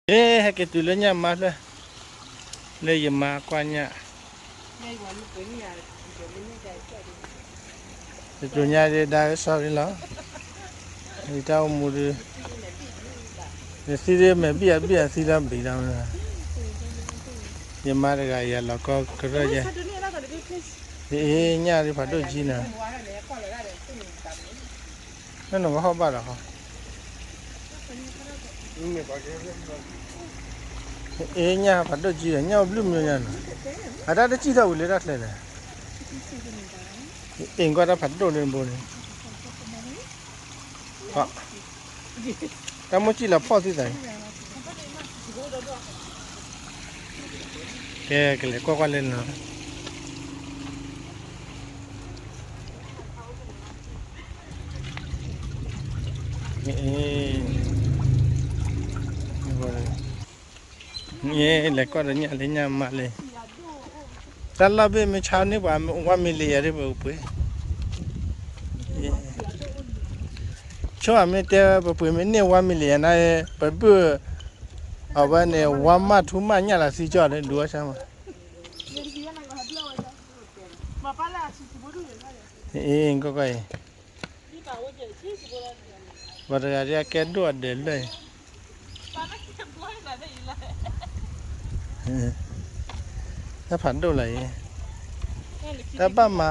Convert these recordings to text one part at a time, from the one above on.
ဟဲက့ၤတုၤလၢညၣ်မါဖျၢၣ်, လၢယမါကွၢ်ညၣ်, တတိၤညါဒၣ်ကစီၣ်လီၤ, ယတၢ်အိၣ်မူဒုး, ယသံဒုးမဲာ်ဘံၣ်အဘံၣ်အသံလီၤဘံၣ်လီၤ, ယမါတဂၤယၤလီၤကီကရၢၢ်ယဲ, ယအ့ၣ်ညၣ်ဒုးဖးဒိၣ်ကံနၤ, နနကဟီၣ်ဘၣ်ဒီးဟီ အ့ၣ် ညၣ်ဖးဒိၣ်ကံဒီး ညၣ်အိၣ်ဘျုးမံၤညါနီၤ, အတၢ်တစံၣ်ထီၣ်ဝံၤလၢတၢ်ချၢလဲၣ်, အ့ၣ် ကွၢ်တၢ်ဖးဒိၣ်လၢနဘိန့ၣ်, တၢ်မိၣ်စံၣ်လီၤဖီၣ်သုသး, ကဲ ကလဲၤကွၢ်ကွၢ်လၢနီၤ လဲၤကွၢ်ဒီးညၣ်လၢညၣ်မါလၢ, တၢ်လီၢ်ဘ့ၣ်မ့ၢ်ဆါန့ၢ်ပှၤ one million ဒ်ပပှ့ၤ, ဆိအမ့ၢ်တဲပပှ့ၤမ့ၢ်န့ၢ် one million န့ၣ် ပဘုၣ်, အဝဲန့ၣ် one month two month ညၣ်လီၤသံကၠီလၢဒုးအီၣ်ဆၣ်မး, အ့ၣ် ကွၢ်ကွၢ်အံၤ, ပှၤတဂၤဒ်အကဲဒိၣ်အဒဲးလၢာ်အံၤ, တၢ်ဖးဒိၣ်လၢအံၤ, တၢ်ဘၣ်မၤ,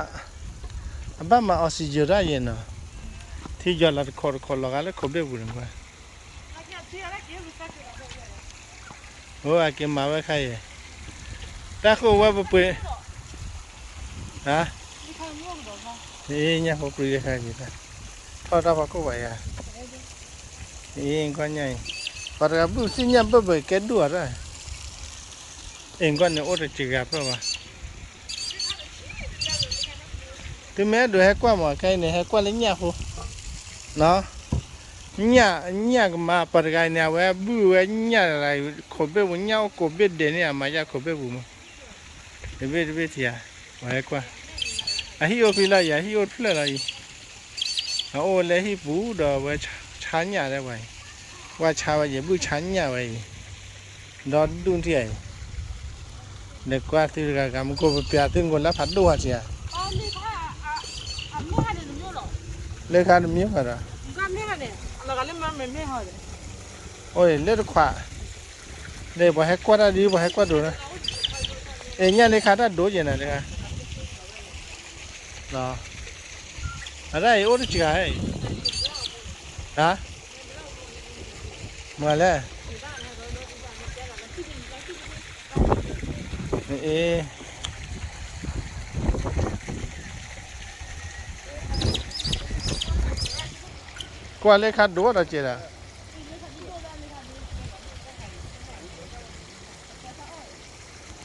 အဘၣ်မၤ oxygen တၢ်ယဲၢ်နီၤ, ထံယီၤလီၤတခိးတခိးလီၤဂာ်လၢခိးဘ့ၣ်ပူၤန့ၣ်ကွၢ် အိၣ်အက့ၤမၤဝဲခါအံၤ, တၢ်ဃိဝဲပပှ့ၤ, ညၣ်ဖိပြံတခါက့ၤ, ထီၣ်တၢ်ဖီခိၣ်ပှၤယၤ, အ့ၣ် ကွၢ်ညၣ်အံၤ, ပှၤတဂၤဘုၣ်သ့ၣ်ညၣ်ဘၢၣ်ဘၢၣ်ကဲဒိၣ်အတၢ်, အ့ၣ် ကွၢ်န့ၣ်အိၣ်တစှၤဖျၢၣ်ဘၣ် သုမ့ၢ်အဲၣ်ဒိးဟဲကွၢ်မး ခဲအံၤန့ၣ် ဟဲကွၢ်လၢညၣ်ဖိ, ညၣ်, ညၣ်ကမၤပှၤတဂၤအံၤန့ၣ် အဝဲဘုၣ်ဝဲညၣ်, ခိးဘ့ၣ်ပူၤညၣ်အိၣ်ကိးဘ့ၣ်ဒဲးန့ၣ် အမၤယၣ်ခိးဘ့ၣ်ပူၤမး, တဘ့ၣ်တဘ့ၣ်ထံဧါ, ပှၤဟဲကွၢ်, အဟံၣ်အိၣ်ဖဲလီၤအံၤ အဟံၣ်အိၣ်တဖျၢၣ်လီၤအံၤ, အအိၣ်လၢဟံၣ်ပူၤဒီးဝဲဆါညၣ်ဒဲးပှၤအံၤ, ကွၢ်ဆါဝဲယဲၢ် ဘုၣ်ဆါညၣ်ဝဲအံၤ, ဒီဒူၣ်ထံၣ်အံၤ, လဲၤကွၢ်သုတဂၤဂၤ မူခိၣ်ပပျးသု မူခိၣ်လၢဖးဒိၣ်ဟးထံဧါ, လၢခါတမံၤဃီဒီး, အိၣ်လၢတခွး, လၢပှၤဟဲကွၢ်တၢ်ဒ် ပှၤဟဲကွၢ်ဒိၣ်, အ့ၣ် ညၣ်လၢခါတၢ်ဒိၣ်ယဲၢ်နၤတခါ, အတၢ်အံၤအိၣ်တစှၤအံၤ, ဟါ, မၤလဲၣ်, အ့ၣ် ကွၢ်လၢခါဒိၣ်ဒီးကဲဒၣ်,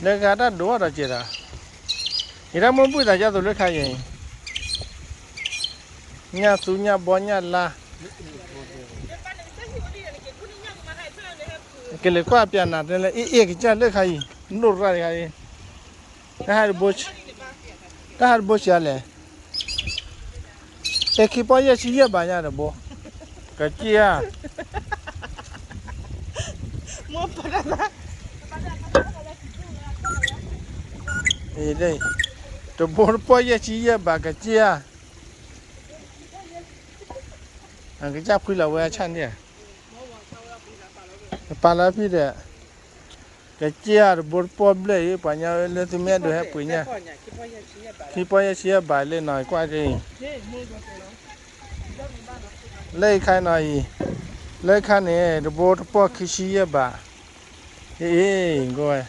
လၢခါတၢ်ဒိၣ်ဒီးကဲဒၣ်, ယတၢ်မိၢ်ဘုၣ်သးဒ်သိးလၢခါယဲၢ်, ညၣ်သူညၣ်ဘီညၣ်လါ, ကလဲၤကွၢ်ပျးနၤတဲလၢ အ့ၣ် အ့ၣ် ကစၢ်လၢခါအံၤ, ဒိၣ်ရၣ်တခါအံၤ, တၢ်ဟးတဘိ, တၢ်ဟးတဘိဆံးအါလဲၣ်, အဲ ခံပီၢ်ယဲၢ်ဆံယဲၢ်ဘးညါတဘိ, ကစၢ်ဧါ, တဘိတပီၢ်ယဲၢ်ဆံယဲၢ်ဘး ကစၢ်ဧါ, ကစၢ်ဖှံလီၤဝဲအဆၣ်န့ၣ်ဧါ, ပာ်လီၤဖံးဒီး, ကစၢ်ဧါ တဘိတပီၢ်ဘျဲၣ်အံၤ ပှၤကညီလၢသုမ့ၢ်အဲၣ်ဒိးဟဲပှ့ၤညၣ်, ခံပီၢ်ယဲၢ်ဆံယဲၢ်ဘးလၢနီၤ ကွၢ်က့ၤအံၤ, လၢအံၤခါနီၤအံၤ, လၢခါန့ၣ် တဘိတပီၢ်ခံဆံယဲၢ်ဘး, အ့ၣ် အ့ၣ် ကွၢ်ဝဲ,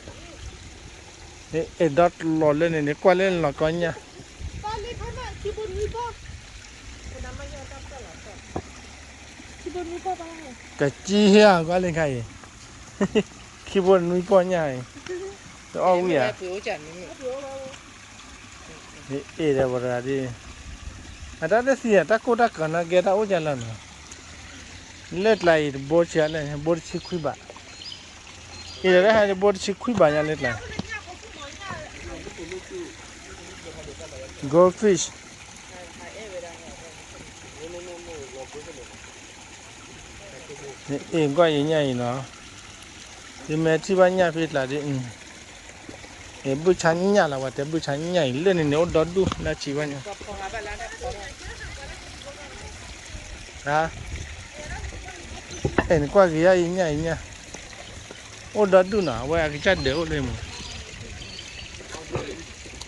အဲၣ်ဒီးလီၤလၢန့ၣ်န့ၣ် ကွၢ်လၢလီၤကီညၣ်, ကစၢ်ဧါ ကွၢ်လၢခါအံၤ, ခံဘိနွံပီၢ်ညၣ်အံၤ, တအီၣ်ဝံၣ်ဧါ, အ့ၣ် ဒီးပှၤတဂၤဒ်, အတၢ်တသံဧါ တၢ်ကိၢ်တၢ်ကီၤနာ်ကဲတၢ်အိၣ်ကၢ်လီၤနီၤ, လၢကျါအံၤတဘိဆံးအါလဲၣ် ဘိတဆံခွံဘး, အ့ၣ် ဒီးတၢ်ဟဲတဘိတဆံခွံဘးညါလၢကျါ, goldfish, အ့ၣ် ကွၢ်ယညၣ်အံၤနီၤ, ယမ့ၢ်ထံၣ်ဘၣ်ညၣ်ဖဲကျါဒ်အံၤ, ယဘုၣ်ဆါညၣ်လီၤ ပှၤတဲဘုၣ်ဆါညၣ်အံၤ လၢန့ၣ်န့ၣ် အိၣ်ဒီဒူၣ်လၢဆံးဘၣ်ညါ, ဟါ, အဲၣ်နကွၢ်က့ၤယၤအံၤညၣ်အံၤညၣ်, အိၣ်ဒီဒူၣ်နီၤ အဝဲအကစၢ်ဒၢးအိၣ်လၢမး,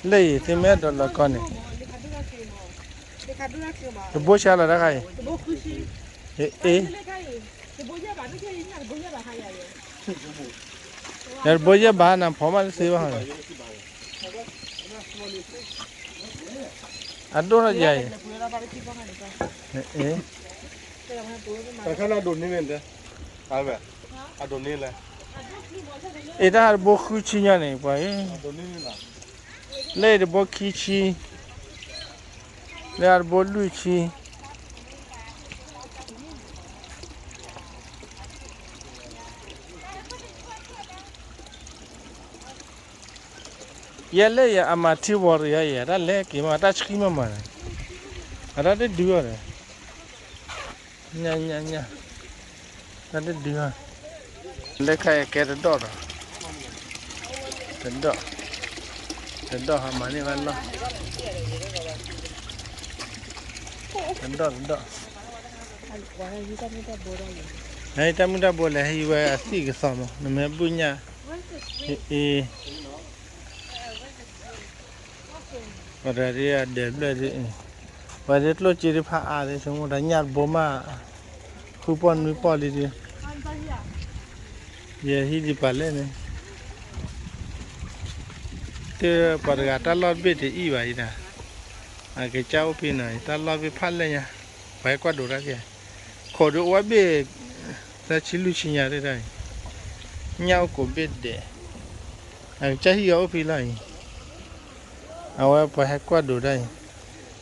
လၢအံၤသုမ့ၢ်အဲၣ်ဒိးလီၤကီန့ၣ်, တဘိဆါလီၤတခါအံၤ, အ့ ယတဘိယဲၢ်ဘးနၤ ဖီမးတသ့ဘၣ်, အဒိၣ်ထီၣ်ယၤအံၤ, အ့ တၢ်ဟးတဘိဃုဆံညါန့ၣ် ပှၤအံၤ, လၢတဘိခံဆံ, လၢအတဘိလွံၢ်ဆံ ယဲလၢယအမၤထံဝီၤရံၤအံၤ တၢ်လဲၤက့ၤမး တၢ်ဆှံမးမးန့ၣ်, အတၢ်တဒုအီၤဒီး, ညါညါညါ, တၢ်တဒုအီၤ, လၢခါအံၤကဲတဒီၣ်ဒီး, တဒီၣ်, တဒီၣ်ဟးမၤန့ၢ်ဘၣ်လီၢ်, တဒီၣ်တဒီၣ် နတၢ်မုၢ်တၢ်ဘိလဲၤ ဟံးဝဲအသံၣ်ကသီမး နမ့ၢ်ဘုၣ်ညၣ်, အ့ ပှၤတဂၤဒ်အဒၢးဘျဲၣ်ဒ်, ပှၤဒ်ကျိၣ်စ့ဒ်ဖးအါဒ် ဆိကမိၣ်တၢ်ညၣ်တဘိမး, ဃုပီၢ်နွံပီၢ်လံဒ်, ယဟံးဒံးပာ်လဲၣ်န့ၣ်, တပှၤတဂၤတၢ်လီၢ်တဘ့ၣ်တအံၣ်ဘၣ်အံၤဒၣ်, အကစၢ်အိၣ်ဖဲနီၤ တၢ်လီၢ်ဘ့ၣ်ဖးလဲၢ်ညါ, ပှၤဟဲကွၢ်ဒိးတၢ်ကဲ, ခိးဒုးအိၣ်ဝဲဘ့ၣ်, သၢဆံလွံၢ်ဆံညါတၢ်အံၤ, ညၣ်အိၣ်ကိးဘ့ၣ်ဒဲး, အကစၢ်ဟံၣ်ဂီၤအိၣ်ဖဲလီၤအံၤ, အဝဲပှၤဟဲကွၢ်ဒိးတၢ်အံၤ,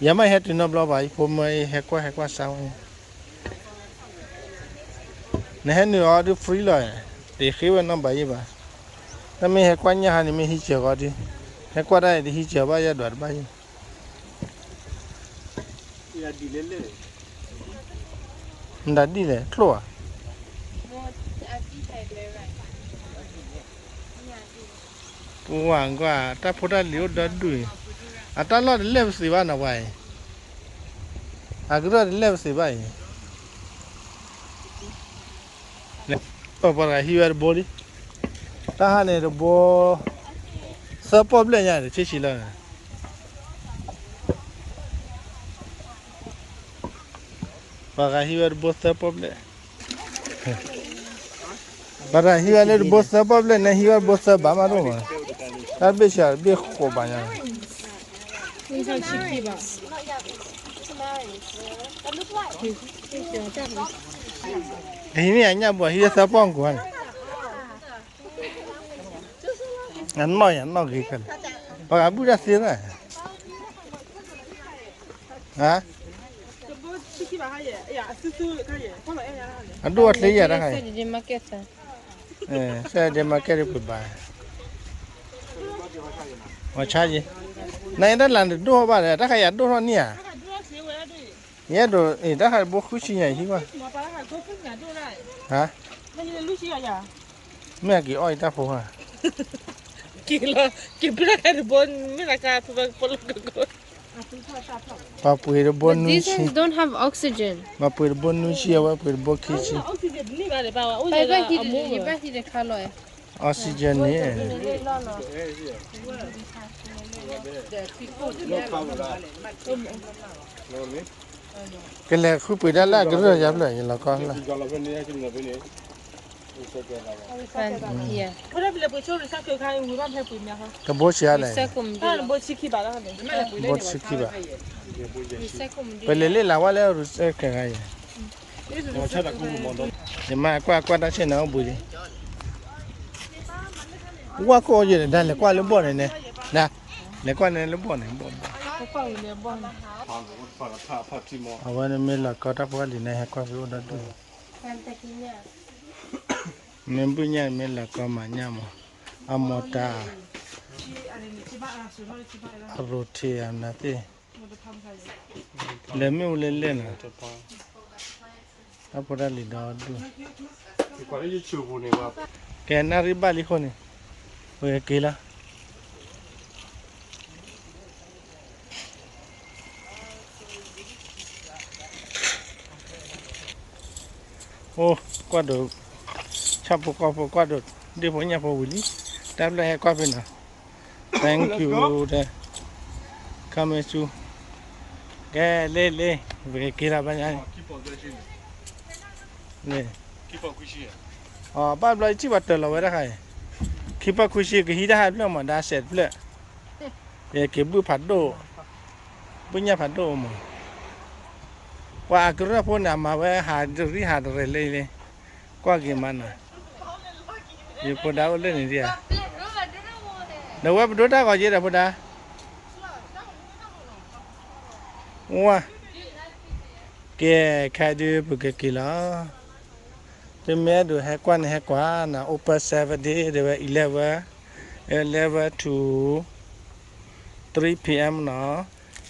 ယမ့ၢ်ဟဲတုၤနီတဘျီဘၣ် ယဖိမၢဟဲကွၢ်ဟဲကွၢ်စါဝဲ, နဟဲနုာ်အီၤဒ် free လီၤ, တဃ့ဝဲနီတဘျီယံၤဘၣ်, တၢ်မ့ၢ်ဟဲကွၢ်ညၣ်ဟါန့ၣ်မ့ၢ်ဟံးစၢၤဃီဒ်, ဟဲကွၢ်တၢ်အံၤတဟံးစၢၤဘၣ်ယဲၢ်ဒွးတဘၣ်ယံၤ မတၤဒ်လဲၣ် ချိၣ်ဧါ, ပှၤကွၢ် တၢ်ဖိတၢ်လံၤအိၣ်ဒီဒူၣ်အံၤ, အတၢ်လီၢ်တလဲၢ်ပသ့ဘၣ်နီၤပှၤအံၤ, အကရၢၢ်တလဲၢ်ပသ့ဘၣ်အံၤ, ပှၤတဂၤဟံးဝဲတဘိလံ, တၢ်ဟါန့ၣ်တဘိ, သၢပီၢ်ဘျဲၣ်ညါန့ၣ် ဆံးဆံးလီၤန့ၣ် ပှၤဂၤဟံးဝဲတဘိသၢပီၢ်ဘျဲၣ်, ပှၤတဂၤဟံးဝဲလၢတဘိသၢပီၢ်ဘျဲၣ်န့ၣ် ဟံးဝဲတဘိသၢဘးမးဒိၣ်မး, တၢ်တဘ့ၣ်ဆံးတဘ့ၣ်ဃိးဘးညါ, တဟံးန့ၢ်အညၣ်ဘိ ဟံးဝဲသၢပီၢ်ကိးဂၤန့ၣ်, အနီၢ်ယၤနီၢ်ဂ့ၤခဲလၢာ်, ပှၤဂၤဘုၣ်တၢ်သ့သၣ်, ဟါ, အဒိၣ်အချ့ယၤတခါအံၤ, စဲးဒ့မၤကဲဒ်ပှၤဘၣ်, ပှၤဆါယံၤ, နအံၤတၢ်လၢတဒိၣ်ထီၣ်ဘၣ်ဒီး တၢ်ခါယၤဒိၣ်ထီၣ်န့ၢ်ဧါ, ယအဲၣ်ဒိး တၢ်ခါတဘိဃုဆံညါအံၤဟံးကွၢ်, ဟါ, မ့ၢ်အက့ၤအီၣ်အံၤတၢ်ဖိဟါ, က့ၤလီၤ က့ၤဘျၢၣ်တဘိ မ့ၢ်သးကါဖိ ပလီၢ်ကကိး ပှၤပှ့ၤတဘိနွံဆံ, ပှၤပှ့ၤတဘိနွံဆံ အဝဲပှ့ၤတဘိခံဆံ, အီးစံယၢၢ်န့ၣ် ကလဲၤဃုပှ့ၤဒၣ်လၢအကရၢၢ်ယါဖျၢၣ် ယလီၤကီၢ်လၢ်, တဘိဆံးလဲၣ်, ဘိဆံခံဘၣ်, ပလဲၤလ့ၣ်လၢဝဲလၢရူစဲခဲဂၤယဲ, ယမၤကွၢ်ကွၢ်တၢ်ဆ့ၣ်နီၤအိၣ်ဘှံးလံ, ဝၣ်ခိၣ်အီၤယဲၢ်န့ၣ် ဒၣ်လဲၤကွၢ်လၢဘီၣ်န့ၣ်န့ၣ်, ဒၣ်လဲၤကွၢ်န့ၣ်လၢဘီၣ်န့ၣ်, အဝဲန့ၣ်မ့ၢ်လီၤကီၢ်တၢ်ဖိတၢ်လံၤန့ၣ် ဟဲကွၢ်ဖဲအိၣ်ဒီဒူၣ်, မ့ၢ်ဘုၣ်ညၣ်မ့ၢ်လီၤကီၢ်မၤညၣ်မး, အမီၤတၢ်, အရိထ့အနသ့ၣ်, လဲၤမ့ၣ်အူလဲၤလဲၣ်နီၤ, တၢ်ဖိတၢ်လံၤဒီဒူၣ်, ပှၤ ကဲ နၣ်ရံၣ်ဘၣ်လံအဃိန့ၣ် ပကက့ၤလီၤ. အိၣ် ကွၢ်ဒိး ဆၣ်ဖိကီၢ်ဖိ ကွၢ်ဒိး ဒ့ၣ်ဖိညၣ်ဖိဝံၤလံ. တၢ်ဖျၢၣ်ဟဲကွၢ်ဖဲနီၤ. Thank you တဲ ခါမ့ၢ်ဆူ ကဲ လ့လ့ ပကက့ၤလီၤဘၣ်ညါန့ၣ် လ့ အဘၣ်ဘျီယထံၣ်ပှၤတၢၤလီၤဝဲတခါအံၤ ခံပီၢ်ခွံဆံ ကဟံးတၢ်ဟးဖျၢၣ်မး ဒါစဲးတဖျၢၣ် ယက့ၤဘုၣ်ဖးဒိၣ် ဘုၣ်ညၣ်ဖးဒိၣ်မး ပှၤအကရၢၢ်ဖိန့ၣ် အမၤဝဲဟးတရံးဟးတရဲၣ်လံလံ ကွၢ်က့ၤမးနီၤ ယဖိဒါအိၣ်လၢန့ၣ်ဒံးဧါ ဒီးဝဲပဒိတၢ်ဂီၤယဲဒီးဖိဒါ ဝါ ကဲ ခဲဒုးပကက့ၤလီၤ. သုမ့ၢ်အဲၣ်ဒိးဟဲကွၢ်န့ၣ်ဟဲကွၢ်နီၤ open seven day တဲဝဲ eleven, eleven to three P M နီၤ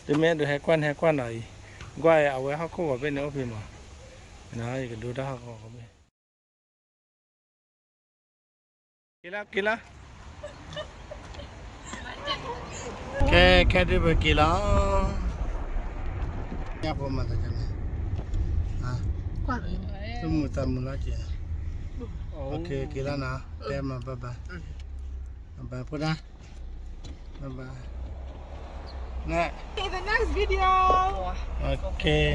သုမ့ၢ်အဲၣ်ဒိးဟဲကွၢ်န့ၣ်ဟဲကွၢ်နီၤအံၤ ကွၢ်အဝဲဟီၣ်ခိၣ်ဂီၤဘ့ၣ်န့ၣ်အိၣ်ဖဲမး ယကဒိတၢ်ဟီၣ်ခိၣ်ဂီၤဘ့ၣ် က့ၤလီၤ က့ၤလီၤ ကဲ ခဲဒုးပက့ၤလီၤ ညၣ်ဖိမၤသးကန့ၣ် သုမုာ်သးမုာ်လီၤက့ၤ က့ၤလီၤနီၤ ကဲမၤ bye bye, bye bye ဖိဒါ bye bye န Okay, the next video. Okay.